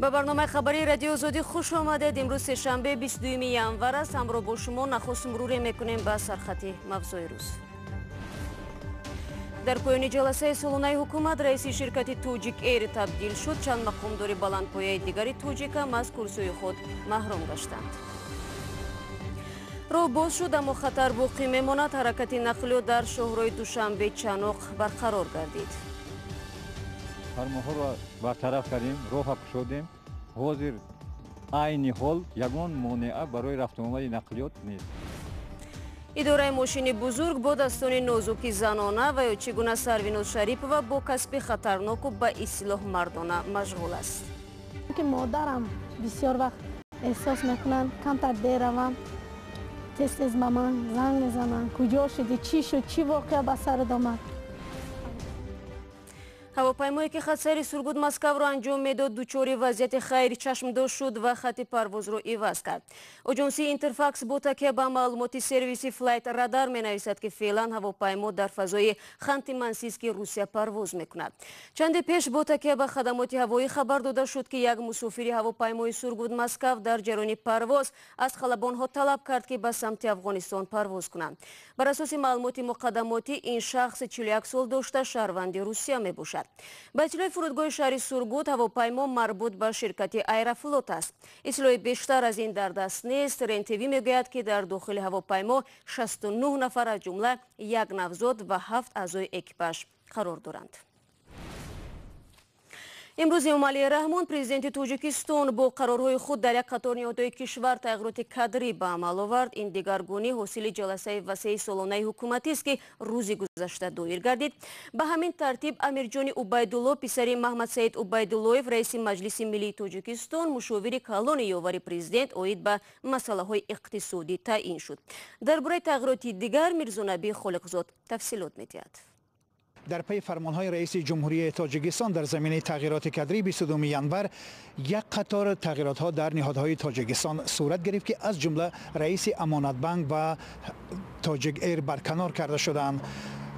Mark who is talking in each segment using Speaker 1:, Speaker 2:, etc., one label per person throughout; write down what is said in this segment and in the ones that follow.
Speaker 1: Ба барномаи хабарии Радиои Озодӣ хуш омадед. Имрӯз сешанбе, 22 январ аст. Ҳамроҳ бо шумо нахуст муруре мекунем ба сархати мавзӯи рӯз. Дар поёни ҷаласаи солонаи ҳукумат раиси ширкати Тоҷик Эйр табдил шуд. Чанд мақомдори баландпояи дигари тоҷикам аз курсиҳои худ маҳрум гаштанд. Роҳ боз шуд, аммо хатар боқӣ мемонад. Ҳаракати нақлиёт дар шоҳрои Душанбе Чаноқ барқарор гардид.
Speaker 2: Фармоҳоро бартараф кардем, роҳа кушодем. Ҳозир айни ҳол ягон монеа барои рафтуомади нақлиёт нест.
Speaker 1: Идораи мошини бузург бо дастони нозуки занона ва ё чӣ гуна Сарвиноз Шарипова бо касби хатарноку ба истилоҳ мардона машғул аст.
Speaker 3: Ки модарам бисёр вақт эҳсос мекунанд, камтар дер равам, тез тез ба ман занг мезананд: куҷо шудӣ, чӣ шуд, чӣ воқеа ба сарат омад?
Speaker 1: Ҳавопаймое ки хатсайри Сургут Москавро анҷом медод, дучори вазъияти хайричашмдошт шуд ва хати парвозро иваз кард. Оҷонсии Интерфакс бо такя ба маълумоти сервиси Флайт Радар менависад, ки феълан ҳавопаймо дар фазои Ханти Мансийски Русия парвоз мекунад. Чанде пеш бо такя ба хадамоти ҳавоӣ хабар дода шуд, ки як мусофири ҳавопаймои Сургут Москав дар ҷараёни парвоз аз халабонҳо талаб кард, ки ба самти Афғонистон парвоз кунанд. Бар асоси маълумоти муқаддамотӣ, ин шахс 41 сол дошта, шаҳрванди Русия мебошад. Ба иттилои фурудгоҳи шаҳри Сургут, ҳавопаймо марбут ба ширкати Аэрофлот аст. Иттилои бештар аз ин дар даст нест. РЕН-ТВ мегӯяд, ки дар дохили ҳавопаймо 69 нафар, аз ҷумла як навзод ва ҳафт аъзои экипаж қарор доранд. Имрӯз Эмомалӣ Раҳмон, президенти Тоҷикистон, бо қарорҳои худ дар як қатор ниҳодҳои кишвар тағйироти кадрӣ ба амал овард. Ин дигаргунӣ ҳосили ҷаласаи васеи солонаи ҳукуматист, ки рӯзи гузашта доир гардид. Ба ҳамин тартиб Амирҷони Убайдулло, писари Маҳмадсаид Убайдуллоев, раиси Маҷлиси миллии Тоҷикистон, мушовири калони ёвари президент оид ба масъалаҳои иқтисодӣ таъин шуд. Дар бораи тағйироти дигар Мирзонаби Холиқзод тафсилот медиҳад.
Speaker 4: Дар пайи фармонҳои раиси Ҷумҳурии Тоҷикистон дар заминаи тағйироти кадрӣ 22 январ як қатор тағйиротҳо дар ниҳодҳои Тоҷикистон сурат гирифт, ки аз ҷумла раиси Амонатбанк ва Тоҷик Эйр барканор карда шуданд.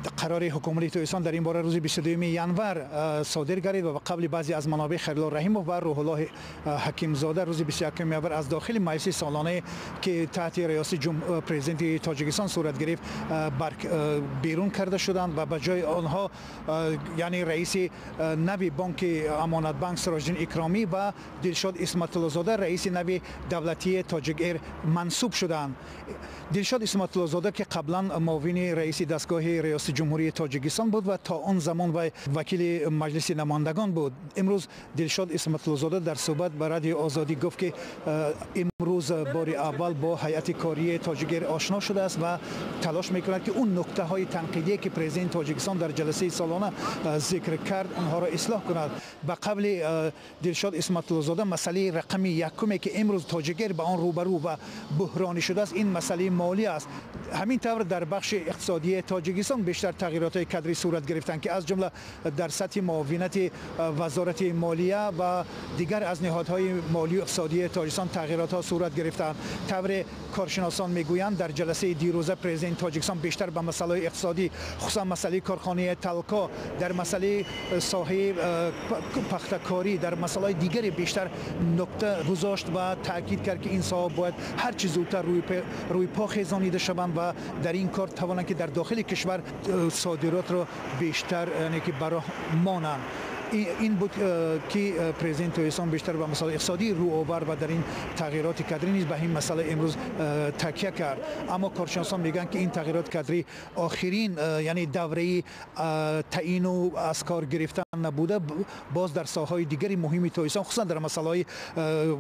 Speaker 4: Қарори ҳукумати Тоҷикистон дар ин бора рӯзи 22 январ содир гардид ва ба қавли баъзе аз манобеъ, Халилулло Раҳимов ва Рӯҳуллоҳ Ҳакимзода рӯзи 21 январ аз дохили маҷлиси солонае, ки таҳти риёсати президенти Тоҷикистон сурат гирифт, берун карда шуданд ва ба ҷои онҳо, яъне раиси нави бонки Амонатбанк Сироҷиддин Икромӣ ва Дилшод Исматуллозода, раиси нави давлатии Тоҷик Эйр, мансуб шуданд. Дилшод Исматуллозода, ки қаблан муовини раиси дастгоҳи риёсати Ҷумҳурии Тоҷикистон буд ва то он замон вай вакили Маҷлиси намояндагон буд. Имрӯз Дилшод Исматуллозода дар суҳбат ба Радиои Озодӣ гуфт, ки имрӯз бори аввал бо ҳайати кории Тоҷик Эйр ошно шудааст ва талош мекунад, ки он нуктаҳои танқидие, ки президенти Тоҷикистон дар ҷаласаи солона зикр кард, онҳоро ислоҳ кунад. Ба қавли Дилшод Исматуллозода, масъалаи рақами якуме, ки имрӯз Тоҷик Эйр ба он рӯбарӯ ва буҳронӣ шудааст, ин масъалаи молӣ аст. Ҳамин тавр дар бахши иқтисодии Тоҷикистон бештар тағйиротҳои кадрӣ сурат гирифтанд, ки аз ҷумла дар сатҳи муовинати Вазорати молия ва дигар аз ниҳодҳои молию иқтисодии Тоҷикистон тағйиротҳо сурат гирифтанд. Тавре коршиносон мегӯянд, дар ҷаласаи дирӯза президенти Тоҷикистон бештар ба масъалаҳои иқтисодӣ, хусусан масъалаи корхонаи Талко, дар масъалаи соҳаи пахтакорӣ, дар масъалаҳои дигаре бештар нукта гузошт ва таъкид кард, ки ин соҳа бояд ҳарчи зудтар рӯи по хезонида шаванд ва дар ин кор тавонанд, ки дар дохили кишвар содиротро бештар, яъне ки ба роҳ монанд. Ин буд, ки президент Тоҷикистон бештар ба масъалаи иқтисодӣ рӯ овард ва дар ин тағйироти кадрӣ низ ба ин масъала имрӯз такя кард. Аммо коршиносон мегӯянд, ки ин тағйироти кадрӣ охирин, яъне давраи таъину аз кор гирифтан набуда, боз дар соҳаҳои дигари муҳими Тоҷикистон, хусусан дар масъалаҳои,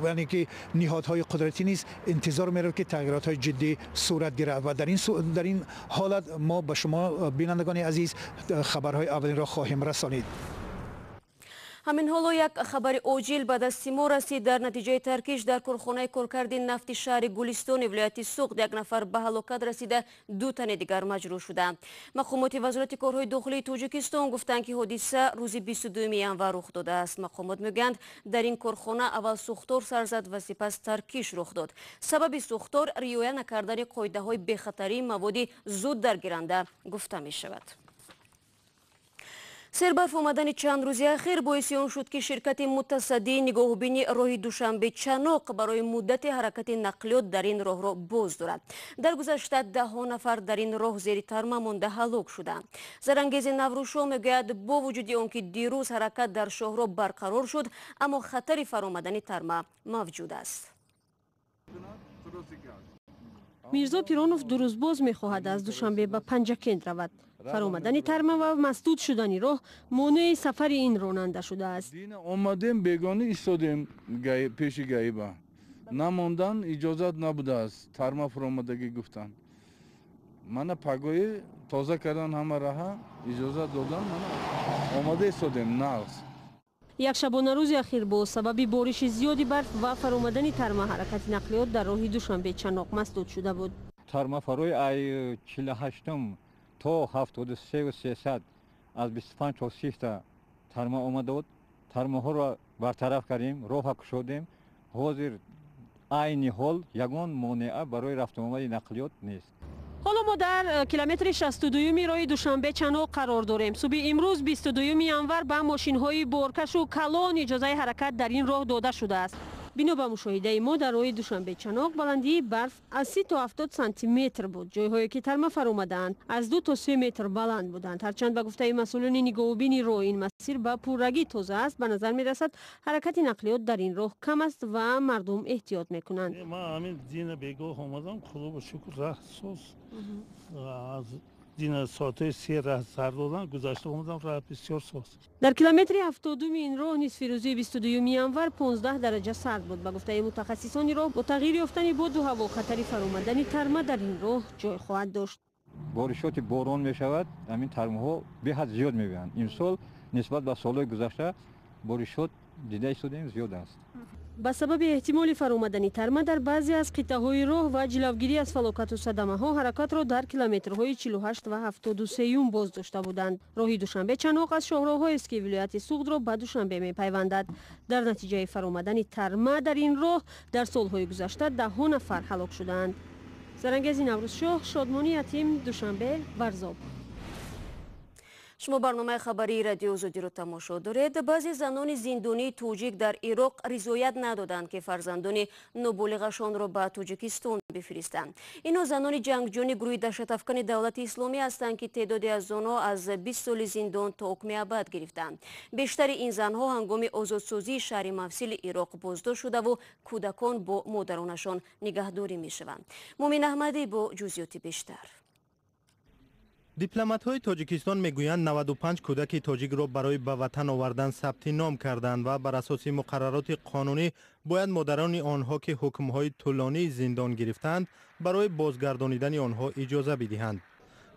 Speaker 4: яъне ки ниҳодҳои қудратӣ низ интизор меравад, ки тағйиротҳои ҷиддӣ сурат гирад ва дар ин ҳолат мо ба шумо, бинандагони азиз, хабарҳои аввалинро хоҳем расонид.
Speaker 1: Ҳамин ҳоло як хабари оҷил ба дасти мо расид. Дар натиҷаи таркиш дар корхонаи коркарди нафти шаҳри Гулистони вилояти Суғд як нафар ба ҳалокат расида, ду тани дигар маҷрӯҳ шуданд. Мақомоти Вазорати корҳои дохилии Тоҷикистон гуфтанд, ки ҳодиса рӯзи 22 январ рух додааст. Мақомот мегӯянд, дар ин корхона аввал сӯхтор сар зад ва сипас таркиш рух дод. Сабаби сӯхтор риоя накардани қоидаҳои бехатарии маводи зуд даргиранда гуфта мешавад. Сербарф омадани чанд рӯзи ахир боиси он шуд, ки ширкати мутасаддии нигоҳубини роҳи Душанбе Чаноқ барои муддати ҳаракати нақлиёт дар ин роҳро боз дорад. Дар гузашта даҳҳо нафар дар ин роҳ зери тарма монда ҳалок шуданд. Зарангези Наврӯзшоҳ мегӯяд, бо вуҷуди он ки дирӯз ҳаракат дар шоҳроҳ барқарор шуд, аммо хатари фаромадани тарма мавҷуд аст.
Speaker 5: Мирзо Пиронов ду рӯз боз мехоҳад аз Душанбе ба Панҷакент равад. Фаромадани тарма ва масдуд шудани роҳ монеи сафари ин ронанда шудааст.
Speaker 6: Омадем, бегонӣ истодем пеши гаиба. Намондан иҷозат набудааст, тарма фуромадагӣ гуфтанд. Мана пагоҳӣ тоза кардан ҳама раҳа, иҷозат додан, мана омада истодем нағз.
Speaker 5: Як шабонарӯзи ахир бо сабаби бориши зиёди барф ва фаромадани тарма ҳаракати нақлиёт дар роҳи Душанбе Чаноқ масдуд шуда буд.
Speaker 2: Тармафарои ай 48 то 73,300 аз 25 то 30 та тарма омадод. Тармаҳоро бартараф кардем, роҳа кушодем. Ҳозир айни ҳол ягон монеа барои рафтуомади нақлиёт нест.
Speaker 5: Ҳоло мо дар километри 62-юми роҳи Душанбе Чаноқ қарор дорем. Субҳи имрӯз 22 январ ба мошинҳои боркашу калон иҷозаи ҳаракат дар ин роҳ дода шудааст. Бино ба мушоҳидаи мо дар роҳи Душанбе Чаноқ баландии барф аз 30 то 70 сантиметр буд. Ҷойҳое ки тарма фаромадаанд аз 2 то 3 метр баланд буданд. Ҳарчанд ба гуфтаи масъулони нигоҳубини роҳ ин масир ба пуррагӣ тоза аст, ба назар мерасад ҳаракати нақлиёт дар ин роҳ кам аст ва мардум эҳтиёт мекунанд.
Speaker 7: Ман ҳамин дина бегоҳ омадам, худо шукр, раҳ соз. Аз дина соатҳои се раҳ сар додан, гузашта омадам, раҳ бисёр соз.
Speaker 5: Дар километри 72-ми ин роҳ нисфирӯзии 22 январ 15 дараҷа сард буд. Ба гуфтаи мутахассисони роҳ, бо тағйир ёфтани боду ҳаво хатари фаромадани тарма дар ин роҳ ҷой хоҳад дошт.
Speaker 2: Боришоти борон мешавад, ҳамин тармаҳо беҳад зиёд мебиёянд. Имсол нисбат ба солҳои гузашта боришот дида истодем зиёд аст.
Speaker 5: Ба сабаби эҳтимоли фаромадани тарма дар баъзе аз қитъаҳои роҳ ва ҷилавгирӣ аз фалокату садамаҳо ҳаракатро дар километрҳои 48 ва 73 боз дошта буданд. Роҳи Душанбе Чаноқ аз шоҳроҳҳоест, ки вилояти Суғдро ба Душанбе мепайвандад. Дар натиҷаи фаромадани тарма дар ин роҳ дар солҳои гузашта даҳҳо нафар ҳалок шудаанд. Зарангези Наврӯзшоҳ, Шодмонӣ Ятим, Душанбе, Варзоб.
Speaker 1: Шумо барномаи хабарии Радио Озодиро тамошо доред. Баъзе занони зиндонии тоҷик дар Ироқ ризоят надоданд, ки фарзандони ноболиғашонро ба Тоҷикистон бифиристанд. Ино занони ҷангҷӯни гурӯҳи даҳшатафкани давлати исломӣ ҳастанд, ки теъдоде аз онҳо аз 20 соли зиндон то ҳукми абад гирифтанд. Бештари ин занҳо ҳангоми озодсозии шаҳри Мавсили Ироқ боздошт шудаву кӯдакон бо модаронашон нигаҳдорӣ мешаванд. Мумин Аҳмадӣ бо ҷузъиёти бештар.
Speaker 8: Дипломатҳои Тоҷикистон мегӯянд, 95 кӯдаки тоҷикро барои ба ватан овардан сабти ном карданд ва бар асоси муқаррароти қонунӣ бояд модарони онҳо, ки ҳукмҳои тӯлонии зиндон гирифтаанд, барои бозгардонидани онҳо иҷоза бидиҳанд.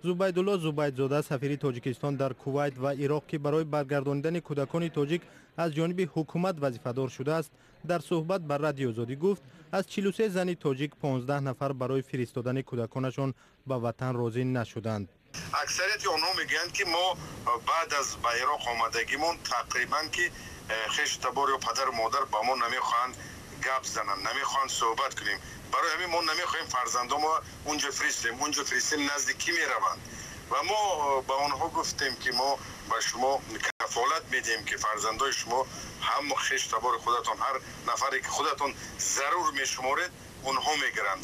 Speaker 8: Зубайдулло Зубайдзода, сафири Тоҷикистон дар Кувайт ва Ироқ, ки барои баргардонидани кӯдакони тоҷик аз ҷониби ҳукумат вазифадор шудааст, дар суҳбат ба Радио Озодӣ гуфт, аз 43 зани тоҷик 15 нафар барои фиристодани кӯдаконашон ба ватан розӣ нашуданд.
Speaker 9: Аксарияти онҳо мегӯянд, ки мо баъд аз ба Ироқ омадагимон тақрибан ки хешу табор ё падару модар ба мо намехоҳанд гап зананд, намехоҳанд суҳбат кунем. Барои ҳамин мо намехоҳем фарзандонро унҷо фиристем, унҷо фиристем назди кӣ мераванд? Ва мо ба онҳо гуфтем, ки мо ба шумо кафолат медиҳем, ки фарзандои шумо ҳам хешу табори худатон, ҳар нафаре ки худатон зарур мешуморед, онҳо мегиранд.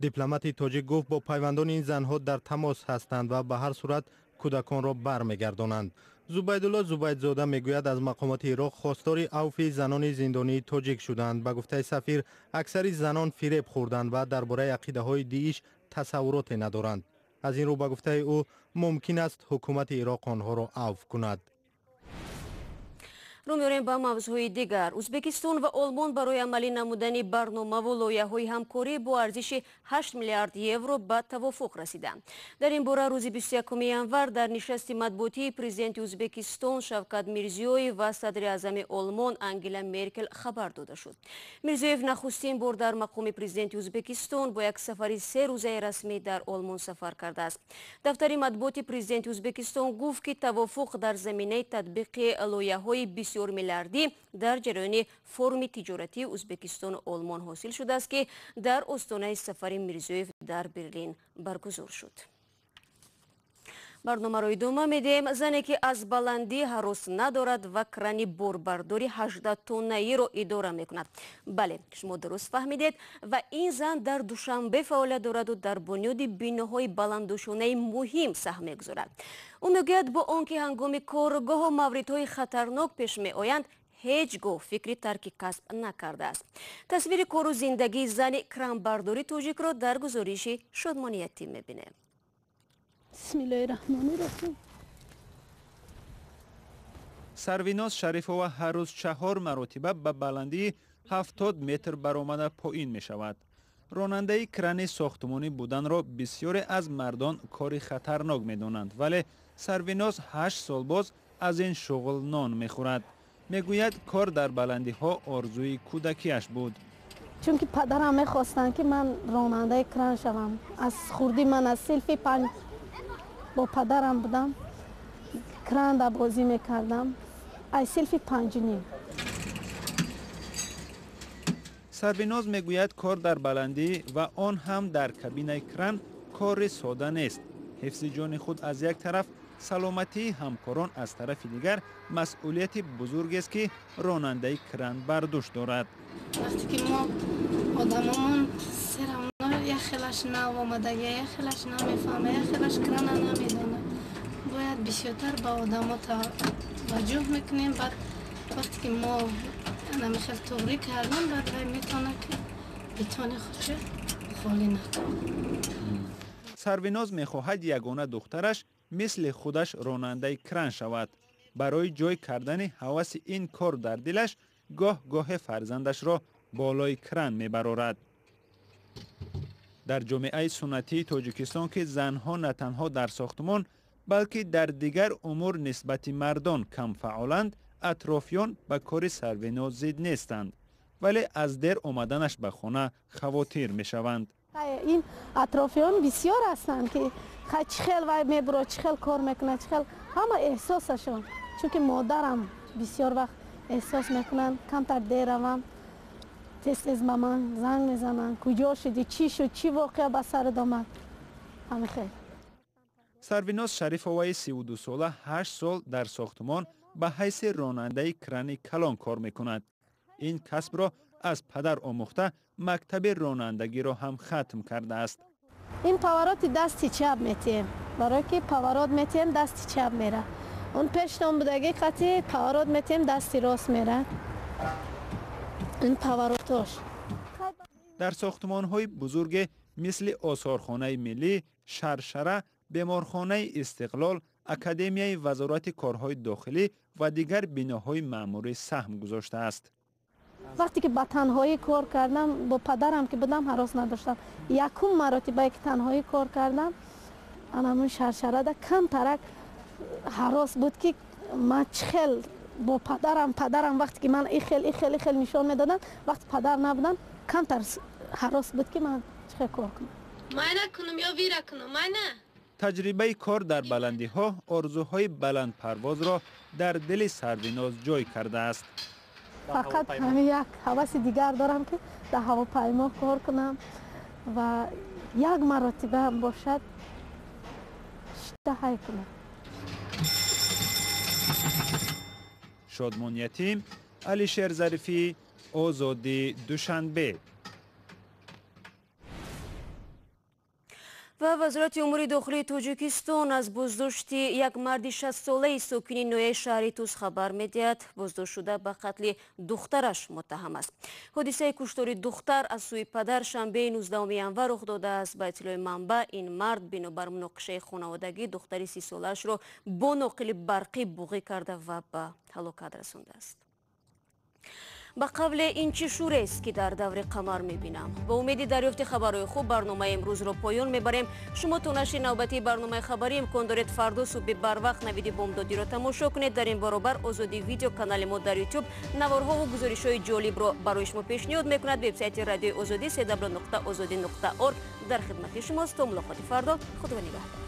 Speaker 8: Дипломати тоҷик гуфт, бо пайвандони ин занҳо дар тамос ҳастанд ва ба ҳар сурат кӯдаконро бармегардонанд. Зубайдулло Зубайдзода мегӯяд, аз мақомоти Ироқ хостори авфи занони зиндонии тоҷик шуданд. Ба гуфтаи сафир, аксари занон фиреб хӯрданд ва дар бораи ақидаҳои дииш тасаввуроте надоранд. Аз ин рӯ, ба гуфтаи ӯ, мумкин аст ҳукумати Ироқ онҳоро авф кунад.
Speaker 1: Рӯ меорем ба мавзӯъҳои дигар. Ӯзбекистон ва Олмон барои амалӣ намудани барномаву лоиҳаҳои ҳамкорӣ бо арзиши 8 миллиард евро ба тавофуқ расиданд. Дар ин бора рӯзи 21 январ дар нишасти матбуотии президенти Ӯзбекистон Шавкат Мирзиёев ва садри аъзами Олмон Ангела Меркел хабар дода шуд. Мирзиёев нахустин бор дар мақоми президенти Ӯзбекистон бо як сафари се рӯзаи расмӣ дар Олмон сафар кардааст. Дафтари матбуоти президенти Ӯзбекистон гуфт, ки тавофуқ дар заминаи татбиқи лоиҳаҳои бисёр миллиардӣ дар ҷараёни форуми тиҷоратии Ӯзбекистону Олмон ҳосил шудааст, ки дар остонаи сафари Мирзиёев дар Берлин баргузор шуд. Барномаро идома медиҳем. Зане ки аз баландӣ ҳарос надорад ва крани борбардори 18 тоннаиро идора мекунад. Бале, шумо дуруст фаҳмидед. Ва ин зан дар Душанбе фаъолият дораду дар бунёди биноҳои баландошонаи муҳим саҳм мегузорад. Ӯ мегӯяд, бо он ки ҳангоми кор гоҳо мавридҳои хатарнок пеш меоянд, ҳеҷ гоҳ фикри тарки касб накардааст. Тасвири кору зиндагии зани кранбардори тоҷикро дар гузориши Шодмониятӣ мебинем.
Speaker 3: Бисмиллоҳи-раҳмони-раҳим.
Speaker 10: Сарвиноз Шарифова ҳар рӯз 4 маротиба ба баландии 70 метр баромада поин мешавад. Ронандаи крани сохтмонӣ буданро бисёре аз мардон кори хатарнок медонанд, вале Сарвиноз 8 сол боз аз ин шуғл нон мехӯрад. Мегӯяд, кор дар баландиҳо орзуи кӯдакиаш буд.
Speaker 3: Чунки падарам мехостанд, ки ман ронандаи кран шавам. Аз хурдӣ ман аз синфи 5 бо падарам будам, кранда бозӣ мекардам, аз синфи 5.5.
Speaker 10: Сарвиноз мегӯяд, кор дар баландӣ ва он ҳам дар кабинаи кран кори сода нест. Ҳифзи ҷони худ аз як тараф, саломатии ҳамкорон аз тарафи дигар масъулияти бузургест, ки ронандаи кран бар дӯш дорад.
Speaker 11: Вақте ки мо одамомон серамно як хелаш нав омадагия, як хелаш намефаҳма, як хелаш крана намедона, бояд бисёртар ба одамо таваҷҷӯҳ мекунем. Баъд вақте ки мо намихел туғрӣ кардем, баъд вай метавона, ки битони худша холӣ накунад.
Speaker 10: Сарвиноз мехоҳад ягона духтараш мисли худаш ронандаи кран шавад. Барои ҷой кардани ҳаваси ин кор дар дилаш гоҳ-гоҳе фарзандашро болои кран мебарорад. Дар ҷомеаи суннатии Тоҷикистон, ки занҳо на танҳо дар сохтмон, балки дар дигар умур нисбати мардон камфаъоланд, атрофиён ба кори Сарвиноз зид нестанд, вале аз дер омаданаш ба хона хавотир мешаванд.
Speaker 3: Ин атрофиён бисёр ҳастанд, ки чӣ хел вай мебурад, чӣ хел кор мекунад, чӣ хел ҳама эҳсосашон. Чунки модарам бисёр вақт эҳсос мекунанд, камтар дер равам, тез-тез ба ман занг мезананд, куҷо шудӣ, чӣ шуд, чӣ воқеа ба сарат омад. Ҳамин хел.
Speaker 10: Сарвиноз Шарифоваи 32сола 8 сол дар сохтмон ба ҳайси ронандаи крани калон кор мекунад. Ин касбро аз падар омӯхта, мактаби ронандагиро ҳам хатм кардааст.
Speaker 3: Ин повороти дасти чап метиҳем, барое ки поворот метиҳем, дасти чап мера. Он пештон будаги қати поворот метиҳем, дасти рост мера. Ин поворотош.
Speaker 10: Дар сохтмонҳои бузурге мисли осорхонаи миллӣ, Шаршара, беморхонаи Истиқлол, Академияи вазорати корҳои дохилӣ ва дигар биноҳои маъмурӣ саҳм гузоштааст.
Speaker 3: Вақте ки ба танҳоӣ кор кардам, бо падарам ки будам, ҳарос надоштам. Якум маротибае ки танҳоӣ кор кардам, анамун Шаршарада камтарак ҳарос буд, ки ман чӣ хел бо падарам вақте ки ман ихел ихел ихел нишон медодам, вақте падар набудам, камтар ҳарос буд, ки ман чӣ хел кор кунам.
Speaker 11: Майна кунам ё вира кунам, майна?
Speaker 10: Таҷрибаи кор дар баландиҳо орзуҳои баландпарвозро дар дили Сарвиноз ҷой кардааст.
Speaker 3: Фақат ҳамин як ҳаваси дигар дорам, ки дар ҳавопаймо кор кунам ва як маротиба ҳам бошад шита ҳай кунам.
Speaker 10: Шодмон Ятим, Алишер Зарифӣ, Озодӣ, Душанбе.
Speaker 1: Ва Вазорати умури дохилии Тоҷикистон аз боздошти як марди 60-солаи сокини ноҳияи шаҳри Тус хабар медиҳад. Боздоштшуда ба қатли духтараш муттаҳам аст. Ҳодисаи куштори духтар аз сӯи падар шанбеи 19 январ рух додааст. Ба иттилои манбаъ, ин мард бинобар муноқишаи хонаводагӣ духтари 30-солаашро бо ноқили барқӣ буғӣ карда ва ба ҳалокат расондааст. Ба қавле, ин чӣ шӯрест, ки дар даври қамар мебинам. Бо умеди дарёфти хабарҳои хуб барномаи имрӯзро поён мебарем. Шумо то нашри навбатии барномаи хабарӣ имкон доред фардо субҳи барвақт навиди бомдодиро тамошо кунед. Дар ин баробар Озодӣ видео канали мо дар Ютуб наворҳову гузоришҳои ҷолибро барои шумо пешниҳод мекунад. Вебсайти радиои Озодӣ cw.ozodi.org дар хидмати шумост. То мулоқоти фардо, худо нигаҳдор.